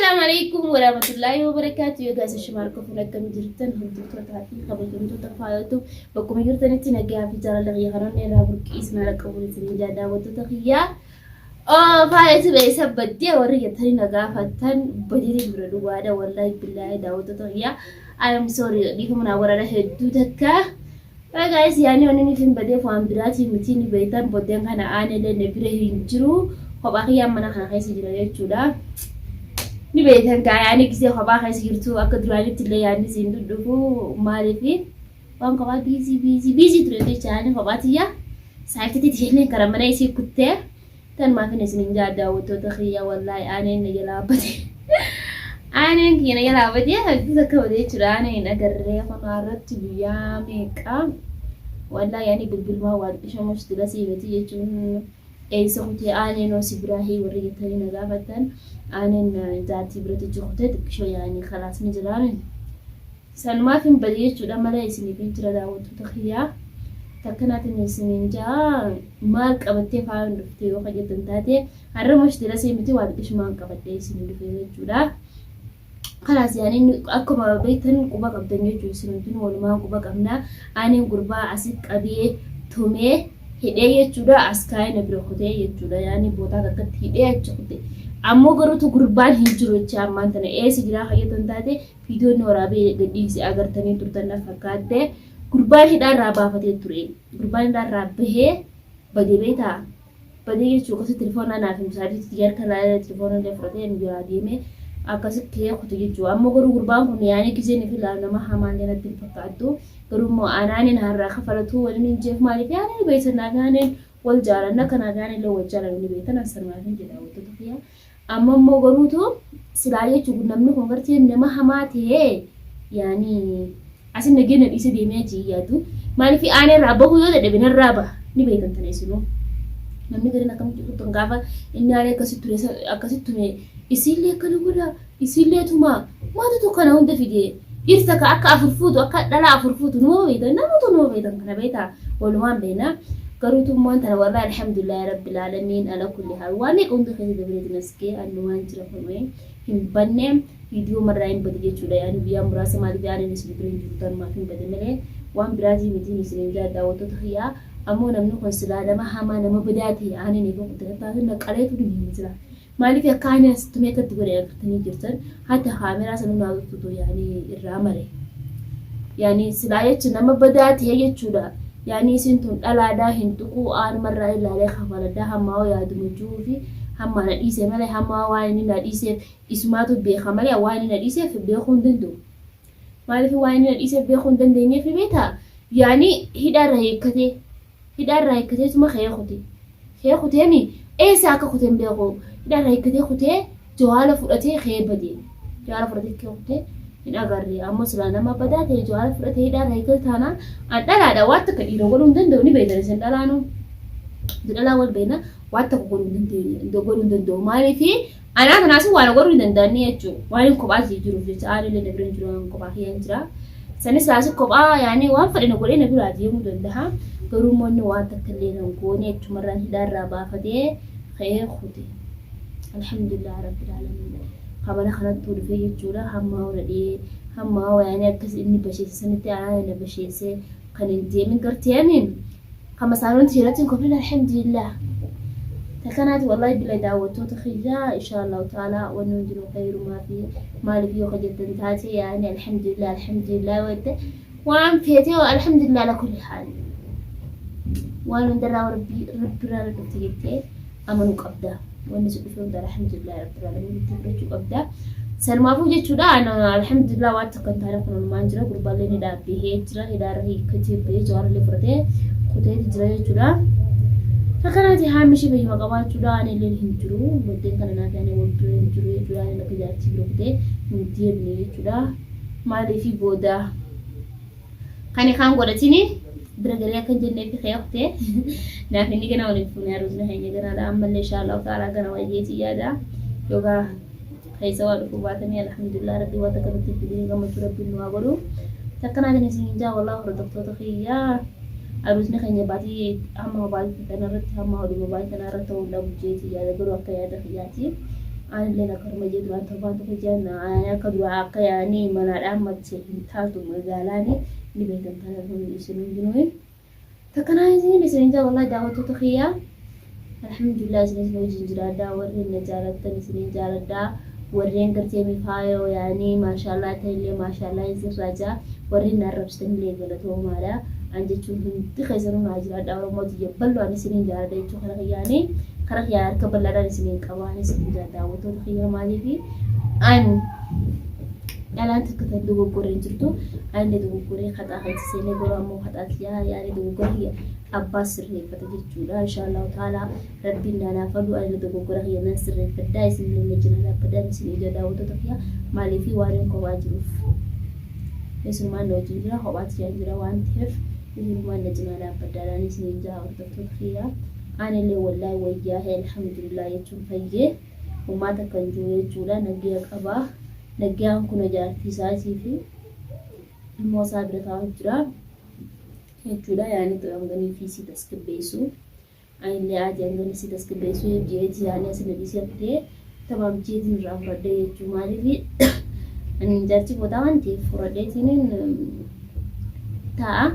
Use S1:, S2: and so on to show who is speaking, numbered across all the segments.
S1: Assalaamu alaikum warahmatullaahi wabarakaatu. Egaa isin shumaar kofuun akkam jirtan hordoftoota fi kabajamtoota faayatu bakkuma jirtanitti nagaa fi jaalala kiyya kan onnee irraa burqii isin haala qabuun isin ijaa daawwattoota kiyyaa. Faayatu eessa baddee warri jettanii na gaafattan badii bira dhugaadha wallaahi billaahi daawwattoota kiyyaa. I am sorry, dhiifama naa godhadha hedduu takka. Guys, yaani wanni nuti hin badeef waan biraatii miti, ni beektan boddeen kana aanelee na bira hin jiru, kophaa kiyyaan mana kana keessa jira jechuudha. Ni beektan gaa, yaani gisee kophaa keessa jirtu akka duraanitti illee yaadni siin dhudhufu. Maaliif waan kophaa busy busy busy ture jecha, yaani kophaa tiyya saayititti isheen kara mana isii kuttee tan maafin isin hin jaa. Daawwattoota kiyya, wallaahi aaneen na jalaa bade. Aaneen kiyya na jalaa bade, hedduu takka bade jechuudha. Aaneen hin agarree kun irratti guyyaa meeqa wallaahi, yaani bilbilumaa waan ishamus dilasii miti jechuun. Eessa kutee aaneen hoo si biraa hii warri jettanii na gaafattan, aaneen jaartii biratti kutee xiqqishoo yaani kalaas ni jiraame. Sanumaaf hin bade jechuudha malee isiniif hin jira. Daawwattoota kiyyaa, takkanaatiin isiniin jaa, maal qabattee faayoon dhufte yoo jettan taate, har'a mushtilasii miti, waa xiqqishumaan qabadhee isinii dhufe jechuudha. Kalaas yaani akkuma beektan quba qabdan jechuudha, isin hundinuu walumaan quba qabna. Aaneen gurbaa asi qabee tumee hidhee jechuudha, as kaa'ee na bira kutee jechuudha, yaani bootaa takkatti hidhee achi kute. Ammoo garuutu gurbaan hin jiru jecha. Ammaan tana eessa jiraa kayyatan taate, viidiyoon waraabee gadhiise agartanii turtan na fakkaatte. Gurbaan hidhaarraa baafatee ture. Gurbaan hidhaarraa bahee badee beektaa? Badee jechuun akkasitti telefoonaa naaf hin saaxiitti harka laalee telefoona illee fudhatee nu jalaa deemee akkasitti ka'ee kute jechuudha. Ammoo garuu gurbaan kun yaani giseen fi nama hamaan illee natti hin fakkaattu. Garuu immoo anaaniin har'aa kafalatu waliin hin jeef. Maaliif yaani ni beektan, naaf yaaniin wal jaalanna, kanaaf yaani illee wal jaalannu ni beektan, asirraa hin jedha wantoota kiyyaa. Amma immoo garuutu silaa jechuun namni kun gartee nama hamaa ta'ee yaani asin nageenya dhiisee deemee achi hin yaadu. Maaliif aanee irraa bahuu yoo dadhabe narraa baha, ni beektan tana isinuu. Namni gariin akkamitti tuttuun gaafa inni aanee akkasitti ture akkasitti tume, isiillee akkana godha, isiillee tumaa maaltu kana hunda fide? Dhirsa takka akka afur fuutu, akka dhalaa afur fuutu numa beektan, namoota numa beektan kana beektaa, walumaan beekna. Garuu tummaan tana wallahi alhamdulillahi rabbil aalamiin ala kulli haal, waan meeqa hunda keessa dabaleetiin as ga'e, annumaan jira kunoo hin banne. Viidiyoo marraa hin bade jechuudha, yaani guyyaa muraasa. Maaliif yaani isin bira hin jiru tanumaaf hin bade malee waan biraatii mitiin isin hin jaa daawwattoota kiyyaa. Ammoo namni kun silaa nama hamaa, nama badaa ta'e, aaneen eega kutte taate naqaleetu ni hin jira. Maaliif akka aaneen asitti tumee akkatti godhe agartanii jirtan, hatta kaameraa sanuu naa tuttutu yaani irraa mare. Yaani silaa jechuun nama badaa ta'e jechuudha. Yaani isin tun dhalaadhaa hin tuquu, aanumarraa ilaalee kafaladhaa hammaa yaaduma jiruu fi hammaa na dhiise malee, hammaa waan inni na dhiiseef isumaatu beeka malee waan inni na dhiiseef beekuu hin danda'u. Maaliif waan inni na dhiiseef beekuu hin dandeenyeef beektaa? Yaani hidhaarraa hiikkatee hidhaarraa hiikkateetuma ka'ee kute. Ka'ee kuteemi eessa akka kute hin beeku. Hidhaarraa hiikkatee kutee jawaala fudhatee ka'ee bade. Jawaala fudhatee ka'ee kutee hin agarre. Ammoo silaa nama badaa ta'e jawaala fudhatee hidhaarraa hiikkate taanaan, an dhalaadha, waan takka dhiira godhuu hin danda'u, ni beektan isin dhalaanuu. Dhalaa wal beekna, waan takka godhuu hin dandeenye godhuu hin danda'u. Maaliif anaa kanaas waan godhuu hin danda'anii jechuudha. Waan hin kophaa jiruuf jecha, aan illee na bira hin jiru, waan kophaa kiyyaan jira. Sanis laasi kophaa yaani waan fedhe na godhee na biraa deemuu danda'a. Garuu immoo inni waan takka illee nan goone, achumarraan hidhaarraa baafatee ka'ee kute. Alhamdulillah rabbil aalamiin. Kabala kanattuu dhufee jechuudha. Hamma dhadhee hamma yaani akkas inni basheesse sanitti aanaa na basheesse kan hin deemin gartee amiin. Kama saanonni irratti hin koflin, alhamdulillah. Takkanaati wallahi bila daawwattoota kiyyaa, insha Allahu ta'ala wanni hundinuu khayrumaa fi maaliif yoo kajettan taate, yaani alhamdulillah alhamdulillah wette waan feete, alhamdulillah ala kulli haal, waan hundarraa rabbi rabbirraa dhufte jettee amanuu qabda. Wanni si dhufe hunda alhamdulillah rabbil alamin itti fudhachuu qabda. Sanumaafuu jechuudha, ana alhamdulillah waan tokko hin taane, kun oolmaan jira. Gurbaallee ni dhaabbee jira, hidhaarra hiikkatee bahee jawaarallee fudhatee kuteeti jira jechuudha. Fakkanaati haami ishee fayyuma qabaachuudha, ani illee hin jiru. Boddeen kana naaf yaani wal bira hin jiru jechuudha. Ani akka jaartii bira kutee hin deemne jechuudha. Maaliif booda kan kaan godhatini bira galee akka hin jenneef ka'ee kutee naaf inni gana waliin fuunee aruusni keenya ganaadha. Ammallee insha Allahu ta'ala gana wayyeetii yaada yookaan keessa waa dhufuu baatanii, alhamdulillah rabbii waan takka nutti fidini, gammachuu rabbiin nu haa godhu. Takkanaatiin isin jaa wallahi hordoftoota kiyyaa, aruusni keenya baatii hamma baatii tana irratti, hamma hodhuma baatii tana irratti ta'uu dhabu jeetii yaada, garuu akka yaada kiyyaati. Anillee akkanuma jee duraan torbaan tokko ji'an akka duraa akka yaanii manaadhaan mache hin taatu magaalaani ni beektan tana kun isin hundinuu. Takkanaa isin isin jaa wallahi daawwattoota kiyyaa. Alhamdulillah isin isin wajjin jiraadhaa warreen na jaalattan isinin jaaladhaa warreen gartee mifaayoo yaanii maashaallah ta'illee maashaallah isin raajaa warreen na arrabsitanillee galatoomaadha. An jechuun hundi keessanuu naa jiraadhaa Oromoo tiyya bal'oo ani isinin jaaladha jechuu kara kiyyaanii kara kiyyaa harka bal'aadhaan isinin qaba ani isin jaa daawwattoota kiyyaa maaliifi an dhalaan takka tan dogoggoree hin jirtu anillee dogoggoree haxaa keessa seenee garuu ammoo haxaa kiyyaa yaani dogoggora kiyya abbaa sirreeffata jechuudha inshaallahu ta'ala rabbiin naanaa fadhu anillee dogoggora kiyya nan sirreeffadha isinillee na cinaa dhaabbadhaan isin ija daawwattoota kiyya maaliifi waan hin kophaa jiruuf isinumaan na wajjin jira kophaa tiyyaan jira waan ta'eef isinumaan na cinaa dhaabbadhaadhaan isin ija hordoftoota kiyya anillee wallaahi wayyaahee alhamdulillah jechuun fayyee homaa takka hin jiru jechuudha nagiya qabaa nagiyaan kun jaartii isaatii fi ilmoo isaa bira taa'u jira jechuudha yaani hanganii fi si tasgabbeessu anillee aadii hanganii si tasgabbeessu jeeti yaani asina dhiisee kutee tamaam jeetiin irraa fudhadhee jechuu maaliif ani jaartii boodaa waan ta'eef fudhadheetiin taa'a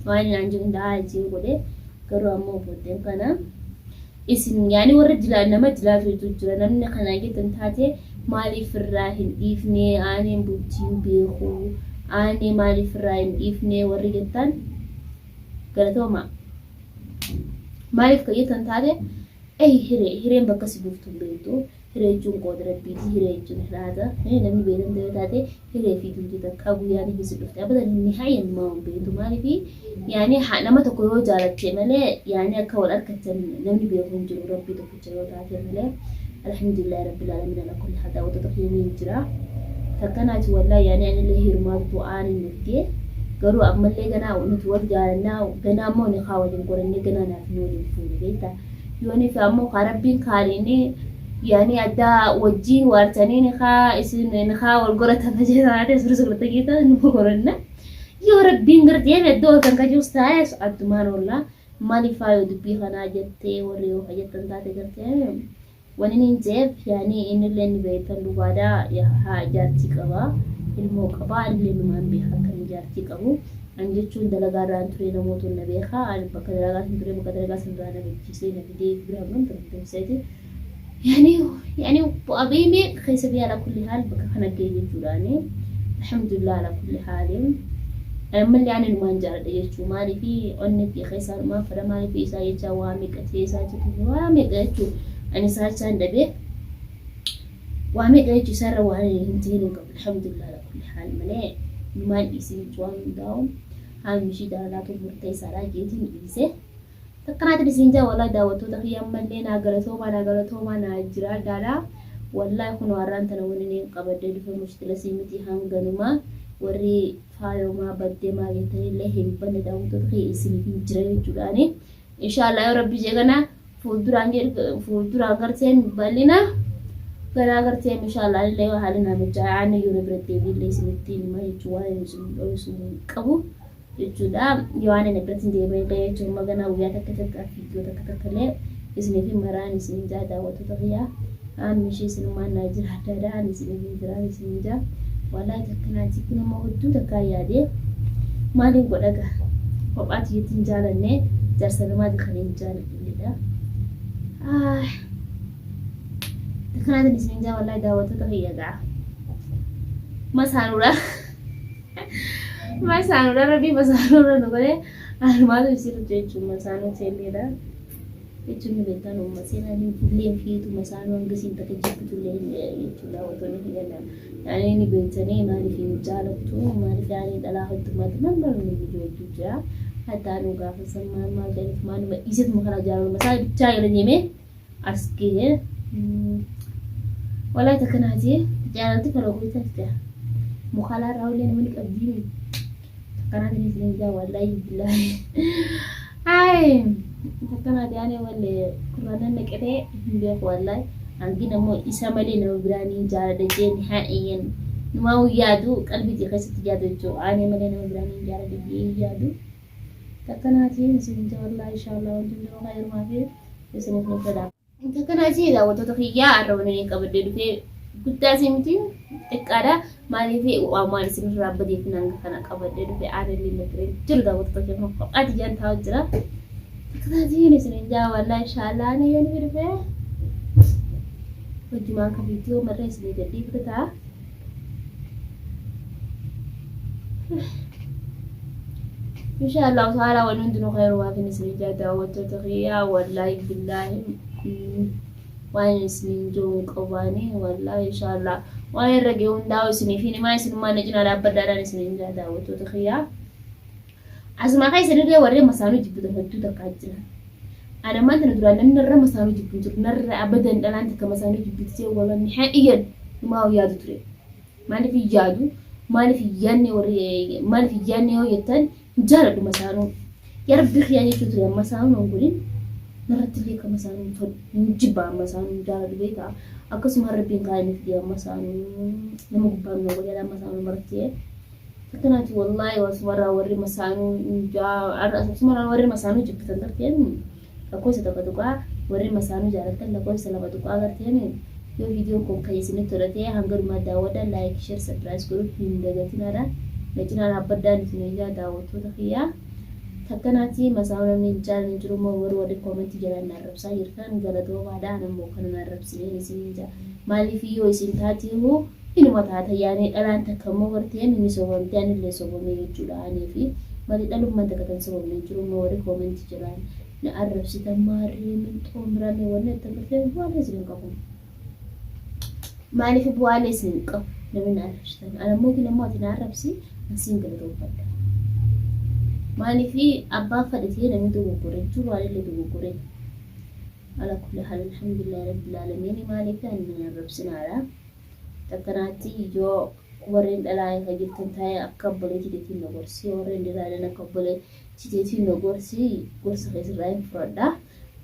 S1: waan naan jiru hundaa jee godhe garuu ammoo booddeen kana isin yaani warra jilaa nama jilaatu jira namni kana jettan taate maaliif irraa hin dhiifne aaneen bultiin beeku aanee maaliif irraa hin dhiifne warri jettan galatooma maaliif kan jettan taate ey hiree hireen bakka si buuftu hin beektu hiree jechuun qooda rabbiiti hiree jechuun hiraata namni beektan ta'ee taate hiree fi duuti takka guyyaan fi si dhufte abadan nihaayan maa hin beektu maaliif yaani nama tokko yoo jaalatte malee yaani akka wal argattan namni beeku hin jiru rabbii tokkicha yoo taate malee alhamdulillahi rabbil alamin ala kulli haal daawwattoota kiyya ni jira takkanaati wallahi yaani anillee heerumaatu aan hin dhuftee garuu ammallee ganaa nuti wal jaalannaa ganaa immoo ni kaa waliin godhannee ganaa naaf ni waliin fuune beektaa yooniif ammoo kaa rabbiin kaaliini yaani addaa wajjiin waartanii ni kaa isin ni kaa wal godhatan taate sirri sirriitti geeta numa godhanna yoo rabbiin gartee iddoo kan kajuus taa'e addumaan oollaa maaliif faayoo dubbii kanaa jettee warri yoo jettan taate gartee wani niin jeef yaani innillee ni beektan dhugaadha haa jaartii qaba ilmoo qaba anillee numaan beeka akka inni jaartii qabu an jechuun dalagaa irraan ture namoota na beeka ani bakka dalagaa san ture bakka dalagaa san irraa na gachisiisee na fidee bira hangam ture tumseeti yaani yaani bu'aa ba'ii meeqa keessa biyya ala kulli haal bakka kana ga'e jechuudhaani alhamdulillah ala kulli haaliin ammallee ani numaan jaaladha jechuu maaliif onni kiyya keessaa numaan fedha maaliif isaa jechaa waa meeqa ta'e isaa jechuun waa meeqa jechuu ani isaa jechaan dhabee waa meeqa jechuu isaarra waan hin ta'in hin qabu alhamdulillah ala kulli haal malee numaan dhiisee jechuu waan hundaa'u haalli ishii jaalalaatu murteessaadha jeetiin dhiisee. Takkanaatiin isin jaa wallahi daawwattoota kiyya ammallee naa galatoomaa naa galatoomaa naa jiraadhaadha. Wallahi kun har'aan tana wani niin qabadhee dhufe mushkila sii miti hanganuma warri faayomaa baddee maal jettanillee hin banne daawwattoota kiyya isiniif hin jira jechuudhaani. Inshaallah yoo rabbi jee kana fuulduraan jedhu fuulduraan garteen bal'ina ganaa garteen inshaallah illee yoo haalli naa mijaa'aan yoo na bira deebiillee isinitti hima jechuun waan inni isin dho'isu hin qabu. Jechuudha. Yoo ani na biratti hin deebiin illee jechuun maganaa guyyaa takka takka viidiyoo takka takka illee isiniif hin maraan isin jaa daawwattoota kiyyaa. Aammi ishee isinumaan naa jira adda addaa ani isiniif hin jiraan isin jaa. Wallaahi takka naati kun immoo hedduu takkaa yaadee maaliin godha gaa kophaa tiyyatti hin jaalanne jaarsa namaati kan hin jaaladhulleedha. Takkanaatiin isin jaa wallaahi daawwattoota kiyya gaa. Masaanuudha. Masaanuudha rabbii masaanuudha nu godhe anumaatu isiirra jechuun masaanuu teelleedha. Jechuun ni beektan uumma seenaa hin fullee fiitu masaanuu hanga isiin takka jibbitullee jechuudha wantoonni hidhana. Yaani ni beektanii maaliif hin jaalattu maaliif yaani dhalaa heddummaatti maal maal nu biyya hedduu jira. Hattaa nu gaafa san maal maal jedhaniif maaluma dhiisetuma kana jaalaluma isaa bichaa jala deemee as gahe. Walaa takkanaati jaalalti faloo gocha mukalaa irraa illee namni qabdii takkanaatiin isin jaa wallaahi billaahi. Ay takkanaati ani walle kurraanan naqatee hin beeku wallaahi. Hangin ammoo isa malee nama biraa ni jaaladha jee nihaa'iyyan numaa yaadu qalbii keessatti yaadu jechuudha. Ani malee nama biraa ni jaaladha jee yaadu. Takkanaatiin isin jaa wallaahi inshaallah wanti hundinuu khayrumaa fi isiniif ni fedha. Inta kanaa jee daawwattoota kiyyaa har'a wanni inni qabadhee dhufee guddaa si miti xiqqaadha. Maaliif waan waan isinirraa badeef hanga kana qabadhee dhufe aanillee na bira hin jiru daawwattoota kiyya kun kophaa tiyyaan taa'u jira. Takkanaatiin isin jaa wallaahi inshaallah ana yoo ni dhufe wajjumaan ka viidiyoo marree isinii gadhiifte ta'a. Insha Allah ta'ala wanni hundinuu khayrumaaf inni isin ijaa daawwattoota kiyyaa wallaahi billaahi waan isin jiru hin qabaani wallaahi insha Allah waan irra ga'e hundaa'u isiniif hin himaa isinummaa na cinaa dhaabbadhaadhaan isin ijaa daawwattoota kiyyaa. Asuma keessa illee warreen masaanuu jibbitan hedduu takkaa jira. Ana ammaan tana duraan namni narra masaanuu jibbu hin jiru. Narra abadan dhalaan takka masaanuu jibbiti jee walan nihaa'iyan numaa yaadu ture. Maaliif hin yaadu? Maaliif hin yaadne warri maaliif hin yaadne yoo jettan hin jaaladhu masaanuu. Yaa rabbi kiyyaa jechuu ture amma masaanuu nan godhin. Narratti illee akka masaanuu hin tolu. Hin jibba amma masaanuu hin jaaladhu beekaa. Akkasuma rabbiin kaa'ee nuuf dhiya masaanuu nama gubbaan nu godhe masaanuu maratti. Akkanaati wallaahi asumarraa warri masaanuu asumarraa warri masaanuu jibbitan garteen lakkoofsa tokko tuqaa warri masaanuu jaalattan lakkoofsa lama tuqaa garteen yoo viidiyoon kun kan isinitti tola ta'e hanga dhumaa daawwadhaa like share subscribe godhuu hin dagatinaadha na cinaa dhaabbadhaan isin ijaa daawwattoota kiyyaa takkanaati masaanuu namni hin jaalanne jiru immoo warri warri koomentii jalaan na arrabsaa jirtan galatoomaadha anammoo kana na arrabsineen isin ijaa maaliif yoo isin taatiihu Inuma taata yaanee dhalaan takka immoo garteen ni sobamte anillee sobamee jechuudha aniifi malee dhalummaan takka tan sobamne hin jiru immoo warri comment jalaan na arrabsitan maarree min xoomirame wanni jettan gartee bu'aalee isin hin qabu maaliif bu'aalee isin hin qabu namni na arrabsitan ana immoo kin immoo ati na arrabsi an siin galatoonfadha maaliif abbaa fadhatee namni dogoggore jiru anillee dogoggore ala kulli haal alhamdulillah rabbil aalamiin maaliif ani na arrabsinaadha. Takkanaatti yoo warreen dhalaa ka jirtan taa'ee akka obboleettii teetiin na gorsi warreen dhiiraaleen akka obboleettii teetiin na gorsi gorsa keessirraa hin fudhadha.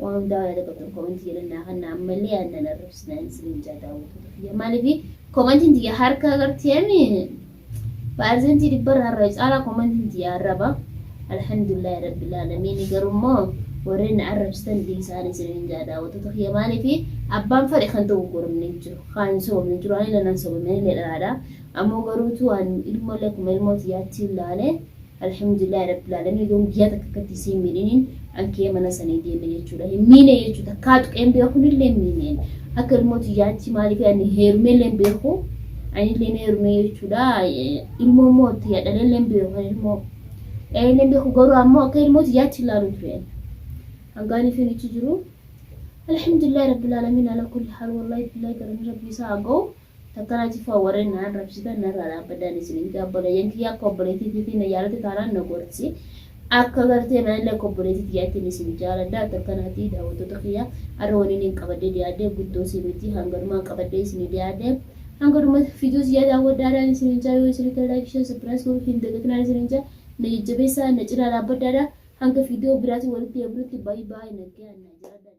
S1: Waan hundaa yaada qabdan komentii jedhan naa kanna ammallee aannan arrabsinaa isiniin jaa daawwattoota kiyya. Maaliif komentiin tiyya harka agarteemi Paarsentii dhibbarraa irra caalaa komentiin tiyya arraba. Alhamdulillahi rabbil aalamiin garuu immoo warreen na arrabsitan dhiisaan isiniin jaa daawwattoota kiyya maaliif abbaan fedhe kan dogoggoromne hin jiru kan hin sobamne hin jiru ani nan sobame ani illee dhalaadha ammoo garuutu an ilmoolee akkuma ilmoo tiyyaatti ilaale alhamdulillahi rabbil aalamiin yoon guyyaa takka akkatti isiin miidhiniin an kee mana sanii deeme jechuudha hin miine jechuudha takkaa tuqeen beekun illee hin miineen akka ilmoo tiyyaatti maaliif ani heerumee illee hin beeku ani illee hin heerumee jechuudha ilmoo immoo tiyya dhalee illee hin beeku ani ilmoo dhalee illee hin beeku garuu ammoo akka ilmoo tiyyaatti ilaalu ture hangaan ifiin ichi jiru alhamdulillahi rabbil aalamiin ala kulli haal wallahi billahi galanni rabbii isaa haa ga'u. Takkanaa faa warreen na arrabsitan narraa dhaabbadhaan isiniin jaa obboleeyyan kiyya akka obboleettii tiitiin na jaalate taanaan na gorsi akka gartee manallee akka obboleettii tiyyaattiin isin jaaladha takkanaatii daawwattoota kiyya har'a waniin hin qabadhee dhiyaadhe guddoo si miti hanganumaan qabadhee isinii dhiyaadhe hanganuma fiduu siyya daawwadhaadhaan isiniin jaa yoo isinitti like share subscribe godhuu hin dagatinaan isiniin jaa na jajjabeessaa na cinaa dhaabbadhaadha hanga viidiyoo biraatiin walitti deebinutti baay'ee baay'ee nagayaan na jiraadha.